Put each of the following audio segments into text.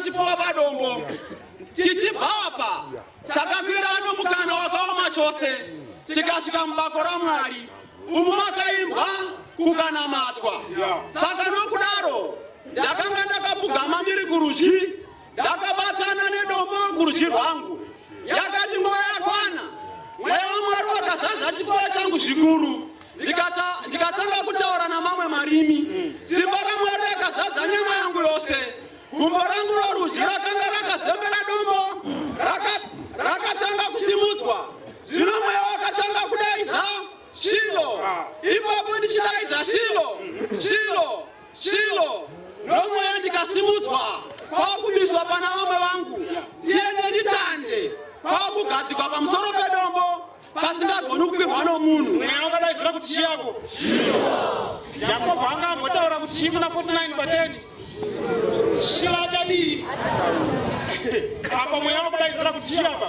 chipfuva padombo. Tichibva apa takakwira nomukana wakaoma chose tikasvika mubako raMwari, umu makaimbwa kukanamatwa. Saka nokudaro ndakanga ndakapfugama ndiri kurudyi, ndakabatana nedombo kurudyi rwangu. Yakati nguva yakwana, Mweya waMwari wakazadza chipfuva changu zvikuru, ndikatanga kutaura namamwe marimi. Simba raMwari rakazadza nyama yangu yose. Gumbo rangu rorudyi rakanga rakazembera dombo rakatanga kusimudzwa. Zvino Mweya wakatanga kudaidza, "Shilo!" Ipapo ndichidaidza, "Shilo, Shilo, Shilo," nomweya ndikasimudzwa kwakubiswa pana vamwe vangu, ndiende nditande kwakugadzikwa pamusoro pedombo pasingagoni kukwirwa nomunhu. Mweya wakadaidzira kuti chii yako? Jakobho anga ambotaura kuti chii muna 49 pa10? Shilo achadii? Apa mweya wakudaidzira kuti chii apa?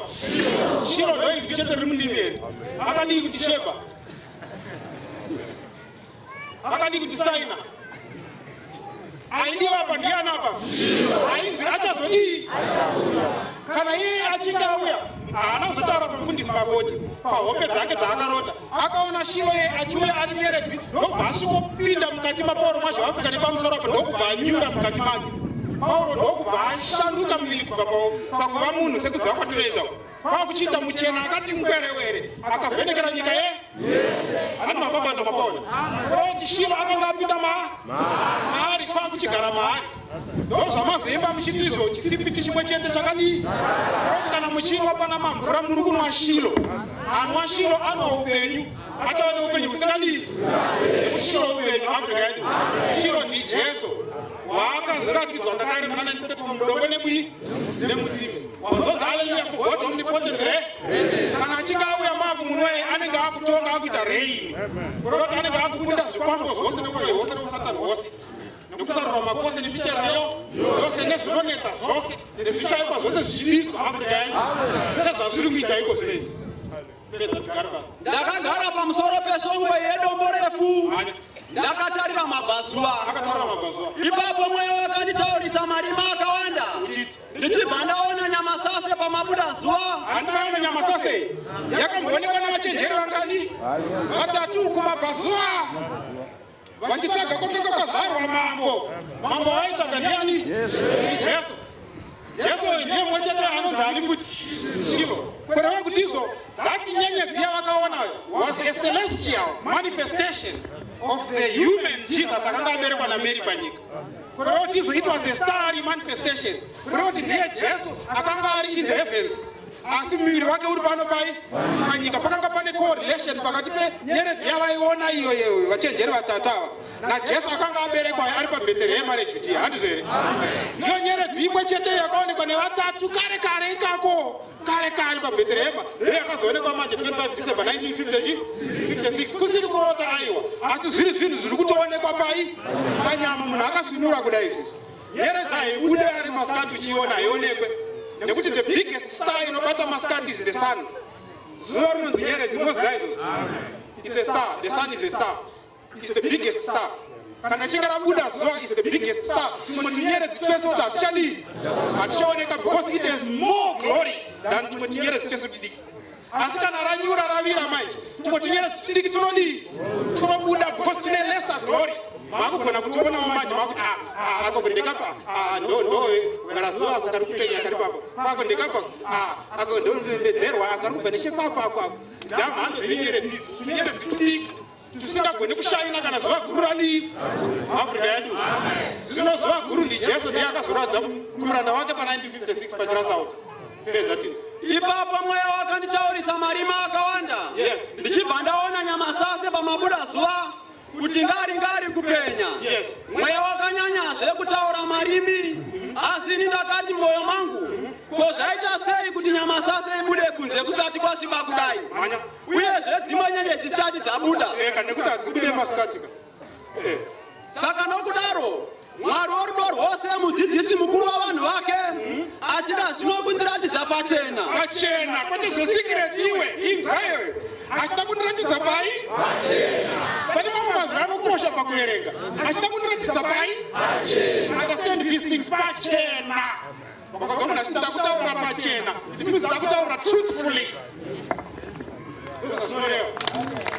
Shilo ndoizwi chete riri mundimi here? Akadii kuti Sheba? Akadii kuti Saina? Aidiwa apa ndiani apa? Ainzi achazodii kana iye achinge auya? Haana kuzotaura pamufundisi pa40 pahope dzake dzaakarota. Akaona Shilo ye achiuya ari nyeredzi, ndokubva asvikopinda mukati maPauro Mwazha weAfrica nepamusoro apo, ndokubva anyura mukati make. Pauro ndokubva ashanduka muviri kubva pakuva munhu sekuziva kwatinoita kwakuchiita muchena akati ngwerewere, akavhenekera nyika ye hani. Mapabata mapaona kuroti Shilo akanga apinda maari kwakuchigara maari. Ndo zvamazoimba muchiti izvo chisipiti chimwe chete chakadii? Kuroti kana muchinwa pana mamvura, muri kunwa Shilo. Anwa Shilo anwa upenyu, achava neupenyu husingadii, nekuti Shilo upenyu. Afrika yedu, Shilo ndiJesu waakazoratidzwa kakare muna 1934 mudombo nebui nemudzimu. Wazonzi aleluya for God omnipotent re kana achinge auya maakumunwei, anenge akutonga, akuita reign, kuroti anenge akukunda zvikwambo zvose neuroyi hwose neusatani hwose nekusarurama kwose nemiterero yose nezvinonetsa zvose nezvishayikwa zvose zvichibiswa. Afrika yedu, sezvazviri kuita iko zvino izvi. Pedza tigare pasi. Ndakagara pamusoro peshongwe yedombo refu Mhanya. ndakatarira mabvazuva. Akatarira mabvazuva. Ipapo mweya wakanditaurisa marimi akawanda, Uchiti? Ndichibva ndaona nyamasase pamabuda zuva. Handivaona nyamasase yakamboonekwa navachenjeri vangani? Vatatu kumabvazuva, vachitsvaga kwakanga kwazvarwa mambo. Mambo vaitsvaga ndiani? Ndijesu. Jesu ndiye mumwe chete anonzi ani futi? Shilo. Kureva kuti izvo that nyenyedzi yavakaona was a celestial manifestation of the human Jesus akanga aberekwa naMary panyika. Kureva kuti izvo it was a starry manifestation. Kureva kuti ndiye Jesu akanga ari in the heavens, asi muviri wake uri pano pai panyika. Pakanga pane correlation pakati penyeredzi yavaiona iyo yeyo vachenjeri vatatu ava naJesu akanga aberekwa ari paBheterehema reJudhiya. Handizvo here? Ndiyo nyeredzi imwe chete yakaonekwa nevatatu kare kare ikako, kare kare paBheterehema, ndiyo yakazoonekwa manje 25 December 1956. Kusiri kurota, aiwa, asi zviri zvinhu zviri kutoonekwa pai panyama, munhu akasvinura kudai izvizvi. Nyeredzi haibude ari masikati uchiiona, haionekwe, nekuti the biggest star inobata masikati is the sun. Zuva rinonzi nyeredzi, moziva izvozvo. It's a star. The sun is a star, is the biggest star. Kana chinge rabuda zuva is the biggest star, tumwe tunyeredzi twese kuti hatichadii? Hatichaoneka, because it has more glory than tumwe tunyeredzi twese tudiki. Asi kana ranyura, ravira manje, tumwe tunyeredzi tudiki tunodii? Tunobuda, because tine lesser glory. Maakugona kutionawo manje, makuti ako ndekapa, ndo kana zuva ako kari kupenya kari papo pako, ndekapa ako ndombedzerwa akari kubva nechekwapo ako ako dzamhando dzenyeredzi idzo, tunyeredzi tudiki tusingagoni kushaina kana zuva guru radii. Afrika yedu, zvino zuva guru ndiJesu. Ndiye akazoradza kumuranda wake pa1956 paChirasauta. Pedza tinzwa. Ipapo mweya wakanditaurisa marimi akawanda, ndichibva ndaona nyamasase pamabuda zuva kuti ngari ngari kupenya. Mweya wakanyanyazve kutaura marimi, asi ini ndakati mumwoyo mangu, "Ko zvaita sei kuti nyamasase ibude kunze kusati kwasviba kudai, Mhanya. uyezve dzimwe nyenye dzisati dzabuda?" Eka, nekuti hadzibude masikati ka. Saka nokudaro Mwari worudo rwose, mudzidzisi mukuru wavanhu vake, achida zvino kundiratidza pachena. Pachena, kwete zvesecret. Iwe inzwa iyoyo, achida kundiratidza pai? Pane mamwe mazwi anokosha. Zvakakosha pakuverenga. Achida kundiratidza pai? Understand these things pachena. Wakanzwa munhu achiti ndakutaura pachena, it means ndakutaura truthfully. Ndozvazvinoreva.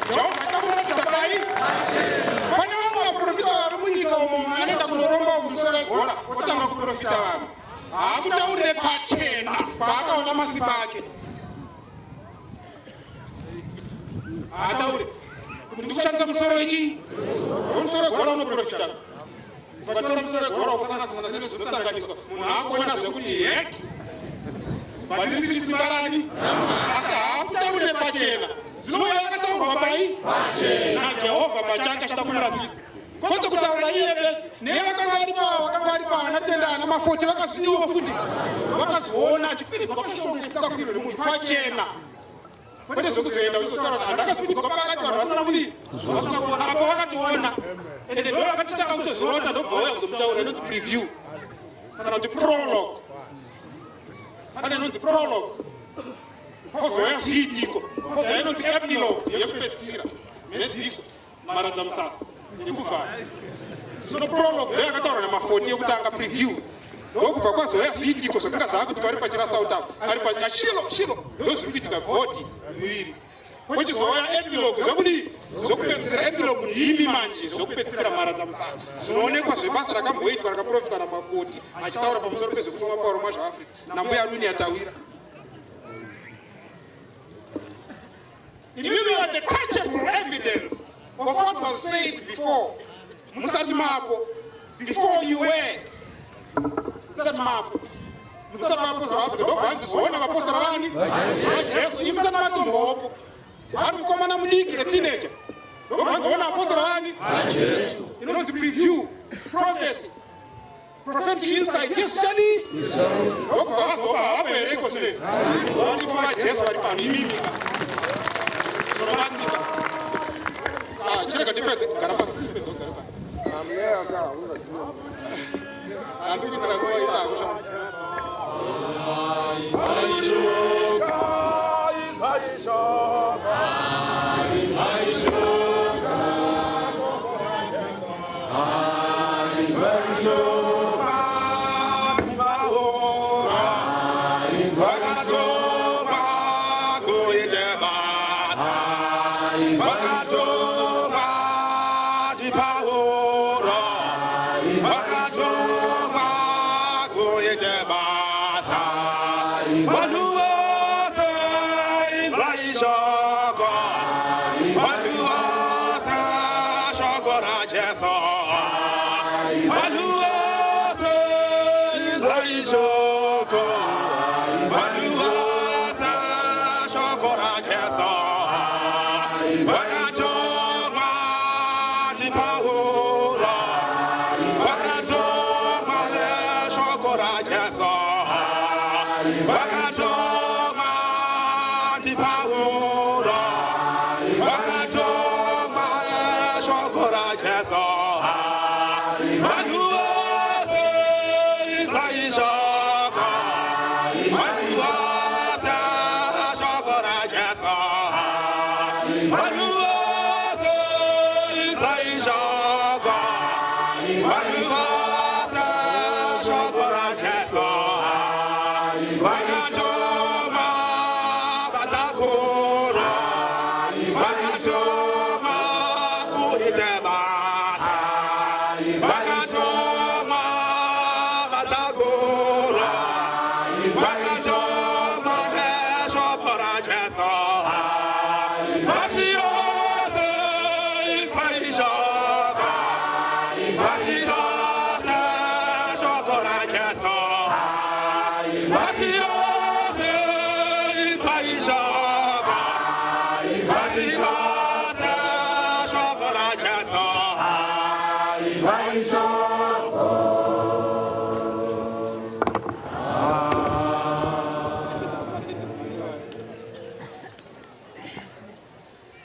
Jehovha achida kumuratidza pai? Pane vamwe vaprofita vari munyika umo anoenda kunoromba kumusoro egora otanga kuprofita vanhu. Haakutaurire pachena paakaona masimba ake. Haataure kuti ndikushandisa musoro wechii? Wemusoro wegora unoprofita. Ukatora musoro wegora ukasanganisa nezvinosanganiswa, munhu aakuona zvekuti hek but risiri simba rani, asi haakutaurire pachena. Dzinouya akataurwa pai naJehovha pachake achida kumuratidza, kwete kutaura iye bedzi nevakanga varipo. Ava vakanga varipo, vanatenda ana mafoti vakazvidiwo futi, vakazviona achikwiridzwa pashongwe isingakwirwe nemunhu pachena, kwete zvekuzoenda uchizotaura kuti handakazvikwiridzwa pakati vanhu vasina kudii, vasina kuona. Apo vakatoona, ende ndo vakatotanga kutozvirota, ndobva vauya kuzomutaura. Inonzi preview kana kuti prologue. Pane inonzi prologue, kozouya zviitiko, kozouya inonzi epilogue yekupedzisira, mhedziso, maradza musasa yekuvhara. Sono prologue ndo yakataurwa namafoti yekutanga, preview, ndokubva kwazouya zviitiko zvakanga zvaakuitika vari pachirasauta ari pashilo shilo, ndo zviri kuitika, body, muviri. Kochizouya epilogue, zvekudii, zvokupedzisira. Epilogue ndimi manje zvokupedzisira, maradza musasa, zvinoonekwa zvebasa rakamboitwa rakaprofitwa namafoti achitaura pamusoro pezvekutumwa paurongwa zvaAfrica nambuya Runi Yatawira. Imimi are the touchable evidence of what was said before. Musati mapo, before you were, musati mapo, musati vapostora vaAfrica, ndobvanzi zvoona vapostora vani vaJesu. Imi musati matombopo, ari mukomana mudiki, a teenager, ndobvanzi ona vapostora vani. Inonzi preview, prophecy, prophetic insight. Yesu chadii, ndokubva vazopa. Havapo here iko zvino izvi? Varipo vaJesu vari pano imimika zvinobatika. Ah, chirega ndipedze. Gara pasi, ndipedze, ugare pasi. Handikuitira kuita hakusha.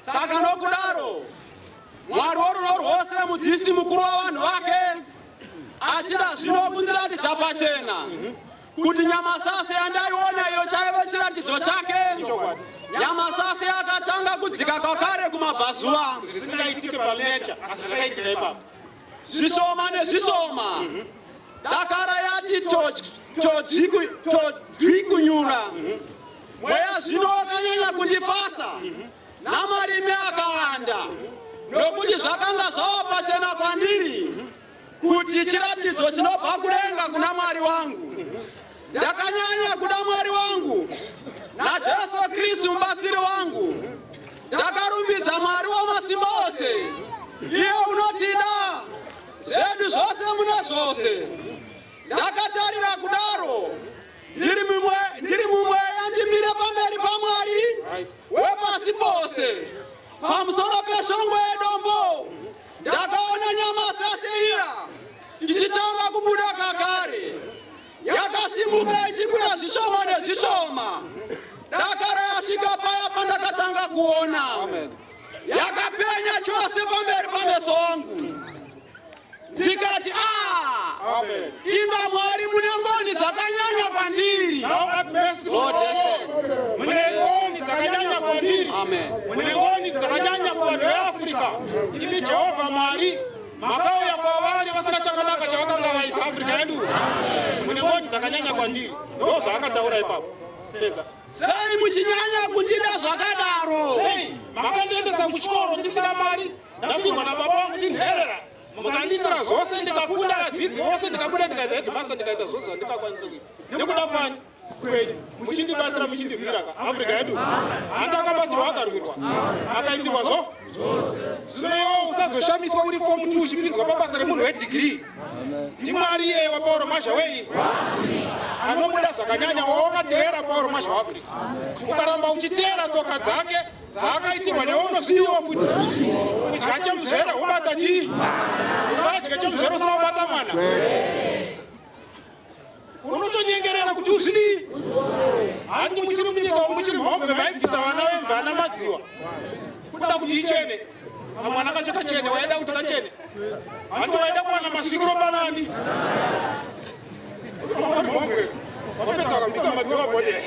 Saka nokudaro Mwari worudo rwose, mudzidzisi mukuru wavanhu vake, achida zvino kundiratidza pachena kuti nyamasase yandaiona iyo chaive chiratidzo chake. Chokwadi. Nyamasase yakatanga kudzika kwakare kumabvazuva. Zvisingaitike panecha, asi zvakaitika ipapo. Zvishoma nezvishoma. Dakara yati todzvi kunyura. Mweya zvino wakanyanya kundifasa namarimi akawanda, nokuti zvakanga zvava pachena kwandiri kuti chiratidzo chinobva kudenga kuna Mwari wangu. Ndakanyanya kuda Mwari wangu naJesu Kristu mubatsiri wangu. Ndakarumbidza Mwari wamasimba ose, iye unotida zvedu zvose mune zvose. Ndakatarira kudaro ndiri mumweya ndimire pamberi paMwari wepasi pose, pamusoro peshongwe yedombo. Ndakaona nyamasase iya ichitanga kubuda kakare, yakasimuka ichibuda zvishoma nezvishoma. Dakara yasvika paya pandakatanga kuona, yakapenya chose pamberi pameso angu. Ndikati, "A, Amen. inga Mwari mune ngoni dzakanyanya kwandiri." Thou art merciful. Lord, yes. Mune ngoni dzakanyanya kwandiri. Amen. Mune ngoni dzakanyanya kuvanhu veAfrica. Imi Jehovha Mwari makauya kwavari vasina chakanaka chavakanga vaita. Afrika yedu, mune ngoni dzakanyanya kwandiri. Ndo zvaakataura ipapo. Pedza. Sei muchinyanya kundida zvakadaro? Sei makandiendesa kuchikoro ndisina mari, ndafirwa nababa vangu, ndinherera, mukandiitira zvose, ndikakunda vadzidzi vose, ndikabuda, ndikaita headmaster, ndikaita zvose zvandikakwanisa kuita nekuda kwani kwenyu, muchindibatsira, muchindirwira ka? Afrika yedu, handi akabatsirwa, akarwirwa, akaitirwa zvo. Zvino iwo usazoshamiswa uri form 2 uchipinzwa pabasa remunhu wedegree. NdiMwari iyeye waPauro Mwazha wei anomuda zvakanyanya, wawakateera Pauro Mwazha waAfrica. Ukaramba uchiteera tsoka dzake, zvaakaitirwa newe unozvidiwa futi. Kudya chemuzvere wobata chii? Ungadya chemuzvere usina kubata mwana? Unotonyengerera kuti uzvidii. Handi muchiri munyika, muchiri mhombe, maibvisa vana vemvana madziwa kuda kuti ichene. Kamwana kacho kachene, waida kuti kachene. Handi waida kuwana masvikiro panani uri mhombwe, wapedza wakabvisa madziwa bode.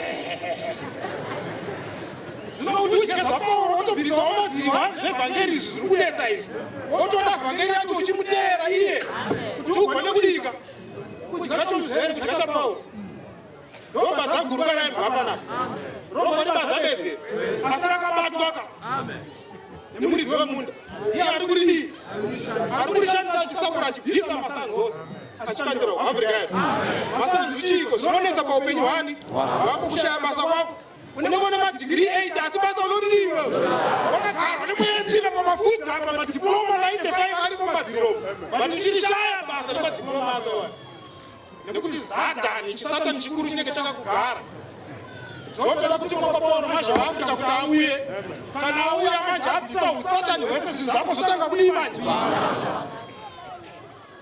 Zvino kuti udye zvaPauro, wotobvisawo madziwa. Zvevhangeri izvi zviri kunetsa izvi. Wotoda vhangeri yacho uchimuteera iye kuti ugone kudika kudya chomuzvere, kudya chaPauro. Ndobva guruka raimbwa panapa, robva ribadza bedze, asi rakabatwa ka nemuridzi wemunda. Iye ari kuridii? Ari kurishandisa achisakura, achibvisa masanzu ose, achikandira. Afrika yedu, masanzu chiiko? Zvinonetsa paupenyu hwani hwako, kushaya basa kwako. Unenge une madhigiri 8, asi basa unoridiwa wakagarwa nemweya pamafudzi apa, madiploma 95 ari mumadziro, but uchirishaya basa nemadiploma ako, nekuti Satani, chisatani chikuru chinenge chakakugara. Zvotoda kuti Pauro Mwazha waAfrica kuti auye. Kana auya manje, abvisa usatani hwese, zvinhu zvako zvotanga kudii manje?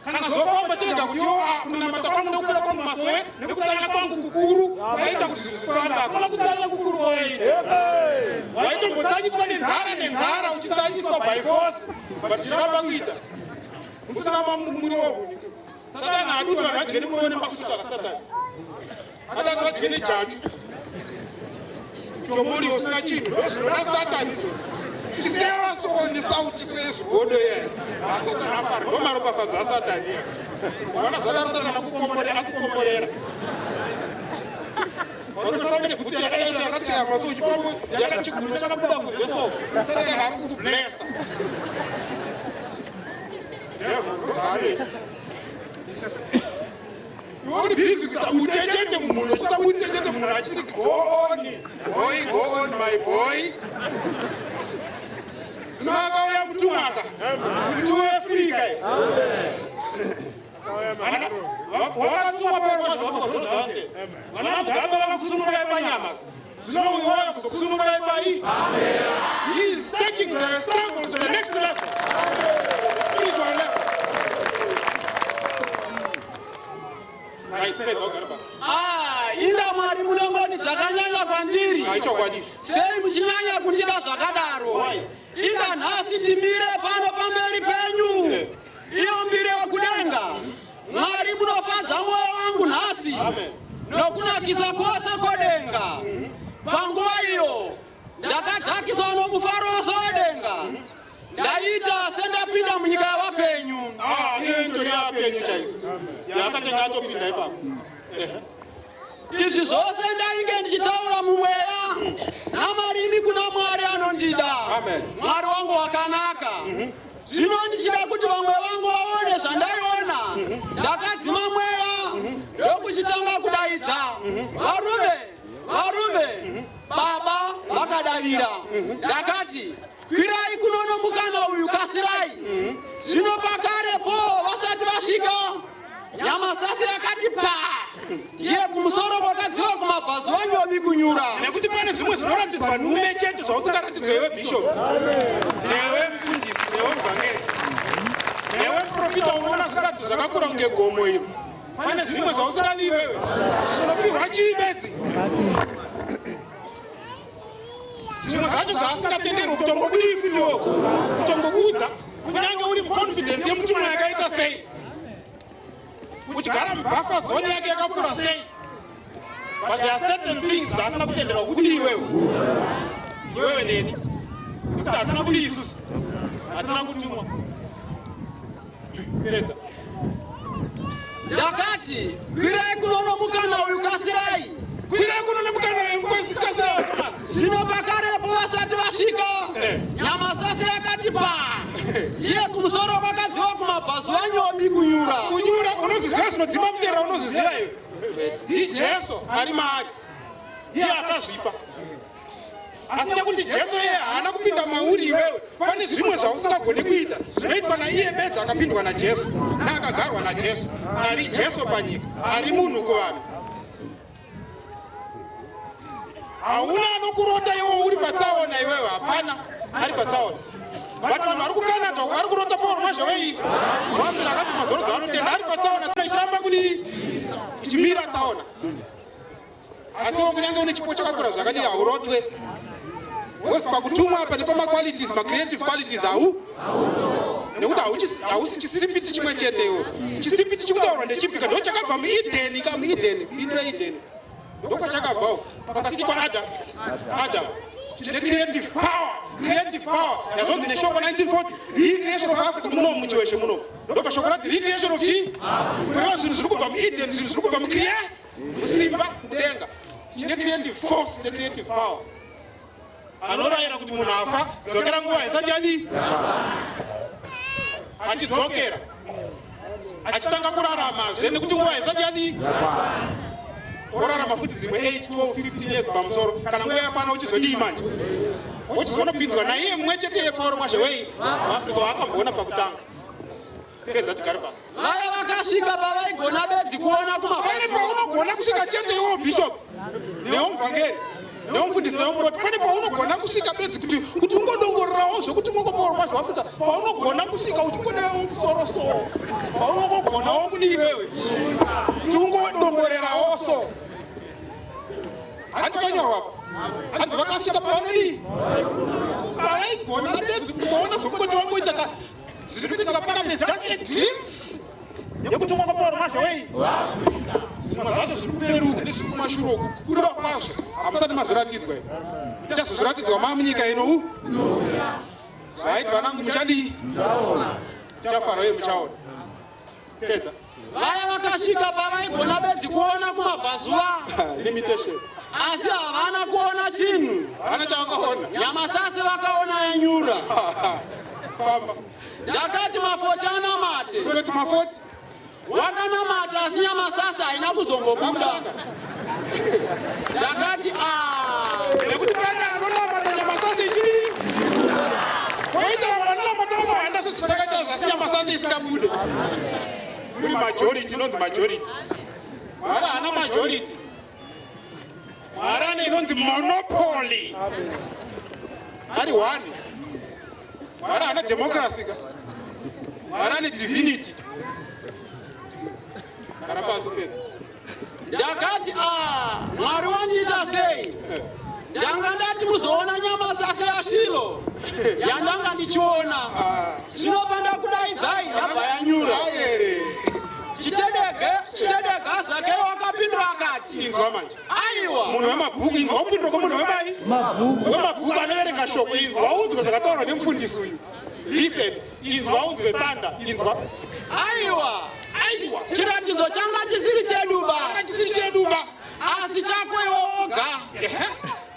Kana zvofamba, chirega kuti yo kunamata kwangu nekukwira kwangu masowe nekutsanya kwangu kukuru kwaita kuti zvinhu zvifamba. Hakuna kutsanya kukuru kwawaita. Waitombotanyiswa nenzara, nenzara, uchitsanyiswa by force, but zviramba kuita musina muriwo. Satani haadi kuti vanhu vadye nemuriwo nemafuta. Kasatani adati vadye nejachu chomuriwo usina chinhu. Ndozvinoda Satani izvozvo. Chiseva so nesauti so yezvigodo iye, asatani afara. Ndo maropafadzo asatani iye. Ukaona zvadaro, Satani akukomborera. Unofamba nebhutsu yakadai, yakachayama so, uchifamba yakachigumiro chakabuda kunze so, Satani ari kukublessa. Devil ndozvaanoita. Iwe uri busy kuisa bute chete mumunhu, uchisa bute chete munhu, achiti, "Go on, boy, go on, my boy." Zvino akauya mutumwaka kuti weAfrica wakatsumwa paazvakozozvante. Vana Mugabe vakakusunungurai panyama, zvino uyu wauya kuzokusunungurai pai. He is taking the struggle to the next level, spiritual level. Right, pedza ugare pa. Ah, inga Mwari mune ngoni dzakanyanya kwandiri. Aichokwadi. Sei muchinyanya kundida zvakadaro? Why? Inga nhasi ndimire pano pamberi penyu, iyo mbiri yekudenga. Mwari munofadza mwoyo wangu nhasi Amen. nokunakisa kwose kwodenga. Panguva iyo Ndakadzakiswa nomufaro wose wedenga. Ndaita sendapinda munyika yavapenyu. Ah, iye itori yapenyu chaizvo yaakatanga atopinda ipapo. Izvi zvose ndainge ndichitaura mumweya namarimi kuna Mwari anondida. Amen. Mwari wangu wakanaka. Zvino ndichida kuti vamwe vangu vaone zvandaiona, ndakadzima mweya ndokuchitanga kudaidza, "Varume, varume!" Baba vakadavira. Ndakati, "Kwirai kuno nomukana uyu, kasirai." Zvino pakarepo vasati vasvika, nyamasase yakati pa ndiye kumusoro kwakadziva kumabvazuva nyomi kunyura. Nekuti pane zvimwe zvinoratidzwa nhume chete zvausingaratidzwa iwe bishop, newe mufundisi, newe muvhangeri, newe muprofita. Unoona zviratidzo zvakakura kunge gomo iro. Pane zvimwe zvausingadi iwewe, unopihwa chii bedzi. Zvimwe zvacho zvaasingatenderwi kutongokudii futiwo kutongokuudza, kunyange uri confidence yemutumwa yakaita sei, uchigara mubuffer zone yake yakakura sei, but there are certain things zvaasina kutenderwa kudii iwewe, iwewe neni, nekuti hatina kudii isusu, hatina kutumwa. Pedza. Ndakati, "Kwirai kuno nomukana uyu, kasirai." Kwirai kuno nemukana uyu, kasira, vakomana. Zvino pakarepo vasati vasvika, nyamasase yakati pa ndiye kumusoro kwakadziva kumabvazuva nyomi kunyura. Kunyura. Unoziziva zvinodzima mutera, unoziziva iwe. Ndijesu ari maari, iye akazvipa. Asi nekuti Jesu iye haana kupinda mauri iwewe, pane zvimwe zvausingagoni kuita zvinoitwa naiye bedzi akapindwa naJesu neakagarwa naJesu, ari Jesu panyika, ari munhu kuvanhu. Hauna anokurota iwe uri patsaona iwewe, hapana ari patsaona. But vanhu vari kuCanada uko vari kurota Paul Mwazha wei waAfrica akati mazoro dzavanotenda ari patsaona tsina ichiramba kudii, ichimira tsaona. Asiwo kunyange une chipo chakakura zvakadii, haurotwe, because pakutumwa apa nepamaqualities, macreative qualities, hau nekuti hausi chisimbiti chimwe chete iwo. Chisimbiti chikutaurwa ndechipika ndo chakabva muEdeni ka, muEdeni, bindu reEdeni, ndokwachakabvawo pakasikwa Adam. Adam chine creative power, creative power yazonzi neshoko 1940 recreation of Africa. Munomu muChiweshe munomu ndobva shoko rati recreation of chii, kureva zvinhu zviri kubva muEden, zvinhu zviri kubva mucrea musimba kudenga. Chine creative force necreative power, anorayira kuti munhu afa dzokera nguva isati yadii, achidzokera achitanga kuraramazve, nekuti nguva isati yadii, orarama futi dzimwe 8, 12, 15 years pamusoro. Kana nguva yakwana, uchizodii manje? Uchizonopinzwa naiye mumwe chete yePauro Mwazha wei muAfrica waakamboona pakutanga. Pedza, tigare pasi. Vaya vakasvika pavaigona bedzi kuona Pane kumabvazuva. paunogona kusvika chete iwo bishop, newo muvhangeri, newo mufundisi, newo muroti. Pane paunogona kusvika bedzi kuti ungodongorerawo zvokuti mongopauro Mwazha waAfrica, paunogona kusvika uchingodawo musoro so, paunongogonawo kudii iwewe kuti ungodongorerawo so. Handi panyorwa apa, hanzi vakasvika pavanodii, pavaigona bedzi kungoona zvokungoti wangoita ka zviri kuitika panapa is just a glimpse yekuti ungopauro Mwazha wei. Zvimwe zvacho zviri kumberi uku nezviri kumashure uku, kukurira kwazvo hamusati mazviratidzwa. Tichazozviratidzwa maa munyika ino u zvaiti vanangu muchadii, muchafara uye muchaona. Pedza. Vaya vakasvika pavaigona bedzi kuona kumabvazuva, Limitation. asi havana kuona chinhu. Hana chavakaona. Nyamasase vakaona yanyura. Famba. Ndakati mafoti anamate. Unoti mafoti. Wakanamata, asi nyamasase haina kuzombobuda. Akushanda. Ndakati a Nekuti pane anonamata nyamasase ichidii, koita vamwe vanonamata vakawanda sezvatakaita zvasi, nyamasase isingabude. Kuri majority, inonzi majority. Mwari haana majority. Mwari ane inonzi monopoly, ari one. Mwari haana democracy ka, Mwari ane divinity. Gara pasi, pedza. Ndakati, "A, Mwari wandiita sei? Ndanga ndati muzoona nyamasase yaShilo yandanga ndichiona. Zvino pandakudaidzai, yabva yanyura." Aere. Chitedege, chitedega, Zakeo. wakapindura akati, Inzwa manje. Aiwa. Munhu wemabhuku, inzwa kupindura kwemunhu wemai wemabhuku anoverenga shoko. Inzwa unzwe zvakataurwa nemufundisi uyu. Listen, inzwa unzwe tanda, inzwa. Aiwa. Aiwa. Chiratidzo changa chisiri chedu ba, Changa chisiri chedu ba, asi chako iwe woga.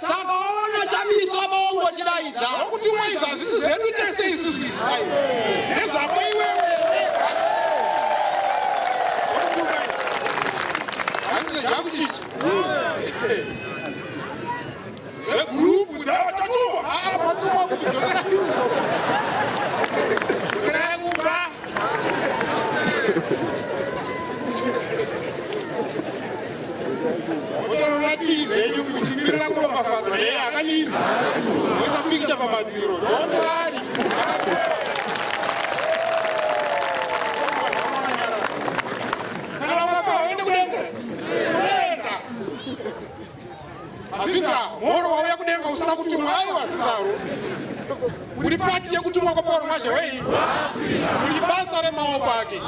Saka waona chamiswa paungotidaidza. Nokuti umwe, izvi hazvisi zvedu tese isusu izvi, aiwa, ndezvako iwewe wega. Nokuti umwe izvi hazisi zvejakuchichi zvegurupu dzavatatumwa. Aa, matumwa kudzokera, dzokerai kumba. Motorora tii zvenyu muchimirira kuropafadzwa neye akanini, moisa pikicha pamadziro. Don't worry, kana ukafa hauende kudenga, unoenda hazvinza mhoro. Wauya kudenga usina kutumwa? Aiwa, zvinzaro uri part yekutumwa kwaPauro Mwazhe wei, uri basa remaoko ake.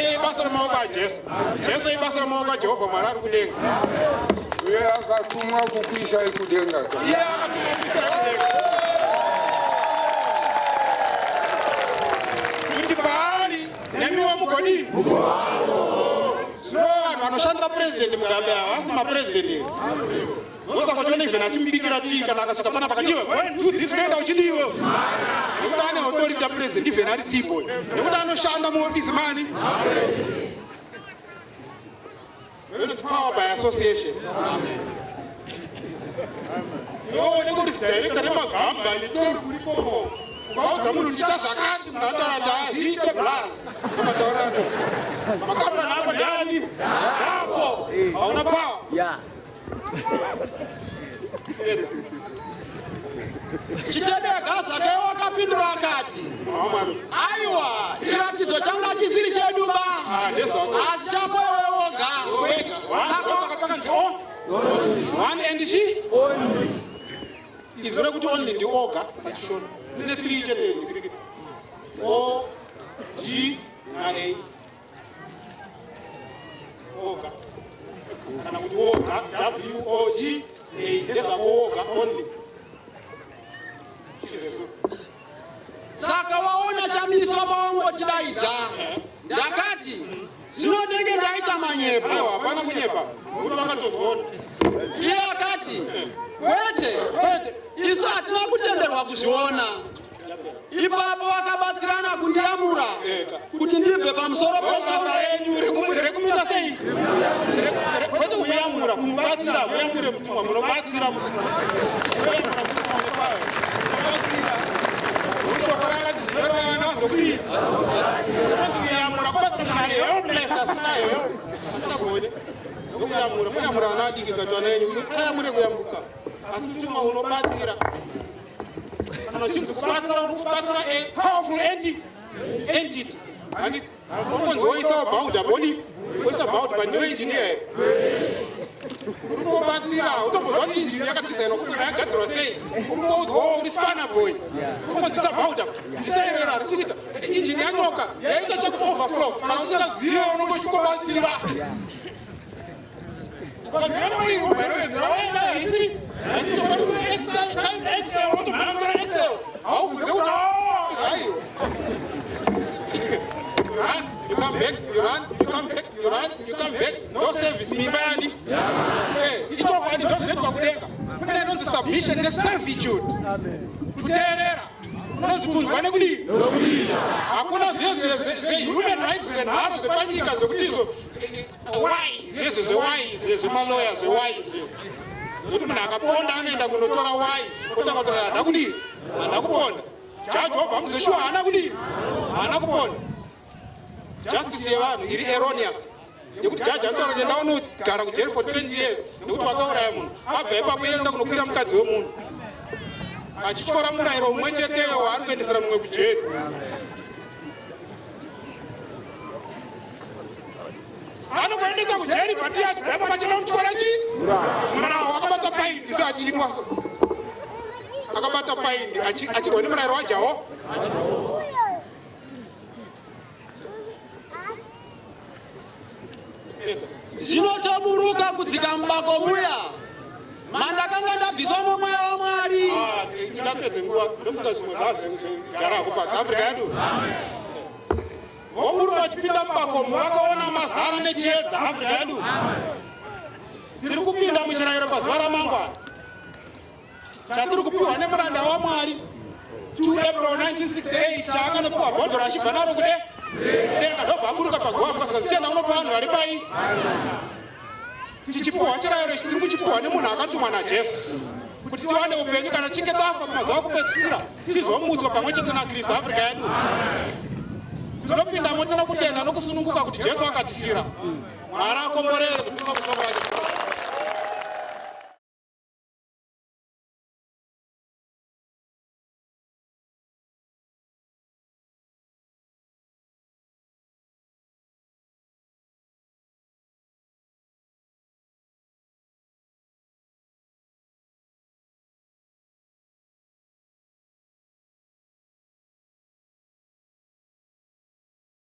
Iye ibasa remaoko aJesu. Jesu ibasa remaoko aJehovha Mwari ari kudenga. Uye akatumwa kukuisai kudenga ka. Iye akatumwa kuisai kudenga, kuti paari nemiwo mugodii. Zvino vanhu vanoshandira Purezidendi Mugabe havasi mapurezidendi here? Ndosaka uchiona even achimubikira tii, kana akasvika pana pakati, "Iwe, go and do this," unoenda uchidiwe, nekuti ane authority yapurezidendi, even ari tea boy, nekuti anoshanda muofisi mani. Inonzi power by association. Iwewe unenge uri director remagamba tori urikoko, ukaudza munhu uchiita zvakati, munhu anotaura kuti hazviite blas amataurano makambani ako ndani ako, hauna power. Edza. Chitedega Zakayo wakapindura akati, Munhu waMwari. Aiwa, chiratidzo changa chisiri chedu ba, Ah, ndezvako. asi chako iwe woga. Wega. Saka Saka pakanzi o one and chi izwi rekuti only ndi oga pachishona rine three chete, O G na A, oga kana kuti woga, W O G A, ndezvako woga, only chizesu. Saka waona chamiswa pawangotidaidza. Ndakati, zvino ndenge ndaita manyepo. Aiwa, hapana kunyepa, kuti vakatozviona. Iye akati, kwete, Kwete. Isu hatina kutenderwa kuzviona. Ipapo vakabatsirana kundiyamura Eka. kuti ndibve pamusoro Basa peshauri. renyu rekumuita sei? Kwete kumuyamura, kumubatsira. Muyamure mutumwa, munobatsira mutumwa. Muyamura mutumwa nepayo, munobatsira. Shoko rakati zvinoreva nazokudii? Unonzi kuyamura kubatsira munhu ari helpless, asina help, asingagone. Nokuyamura, kuyamura vana vadiki kati vana venyu kayamure kuyambuka, asi mutumwa unobatsira. Kana uchinzi kubatsira, uri kubatsira a powerful entity, handiti? Unonzi woisawo boulder, boli woisa boulder, but ndiwe engineer here? Uri kubatsira, utombozwa kuti injini yakadhizainwa kupi, yakagadzirwa sei. Uri kungoudzwawo, uri spanner boy, unongodzisa boulder, bvisa irero, harisi kuita, injini yanyoka yaita chekuti overflow. Kana usingazive, unonge uchingobatsira. Ukaziva waenda haisiri time excel, unotomhanya excel, haubvunze kuti aiwa. You run, you come back, you run, you come back, you run, you come back. No service, mimba yani. Ichokwadi, ndo zvinoitwa kudenga. Kune inonzi submission neservitude. Kuteerera. Unonzi kunzwa nekudii? Hakuna zvezve zvehuman rights, zvenharo zvepanyika zvekuti izvo why, zvezvo zvewhy, zvezvemaloya zvewhy, zve zvekuti munhu akaponda anoenda kunotora why, otanga kutora hana kudii, hana kuponda. Jaji wobva muzoshuwa haana kudii, haana kuponda. Justice yevanhu iri erroneous, nekuti jaji anotaura kuti ndaunogara kujeri for 20 years nekuti wakauraya munhu. Abva ipapo ienda kunokwira mukadzi wemunhu, achityora murayiro mumwe cheteyo waari kuendesera mumwe kujeri. Anokuendesa kujeri, but iye achibva ipapo achienda kutyora chii? Murayiro. Akabata paindi so, achinwa so, akabata paindi, achirwa nemurayiro wajawo. Zvino tobuda. Ndakaburuka kudzika mubako muya mandakanga ndabviswa nomweya waMwari. Ah, tingapedze nguva, ndofunga zvimwe zvazvogarako pasi Afrika yedu. Voburuka vachipinda mubakomo, vakaona mazara nechiedza. Afrika yedu, tiri kupinda muchirayiro pazuva ramangwana chatiri kupiwa nemuranda waMwari 2 April 1968, chaakanopiwa bhodhoro achibva naro kude denga, ndobva aburuka paguva mukasaka zichienda unopa vanhu vari pai. Tichipiwa chirayiro ichi, tiri kuchipiwa nemunhu akatumwa naJesu kuti tiwane upenyu kana tichinge tafa mumazuva okupedzisira, tizomutswa pamwe chete naKristu. Afrika yedu, tinopindamo tino kutenda nokusununguka kuti Jesu akatifira. Mwari akomborere kudzidziswa kushoko rake.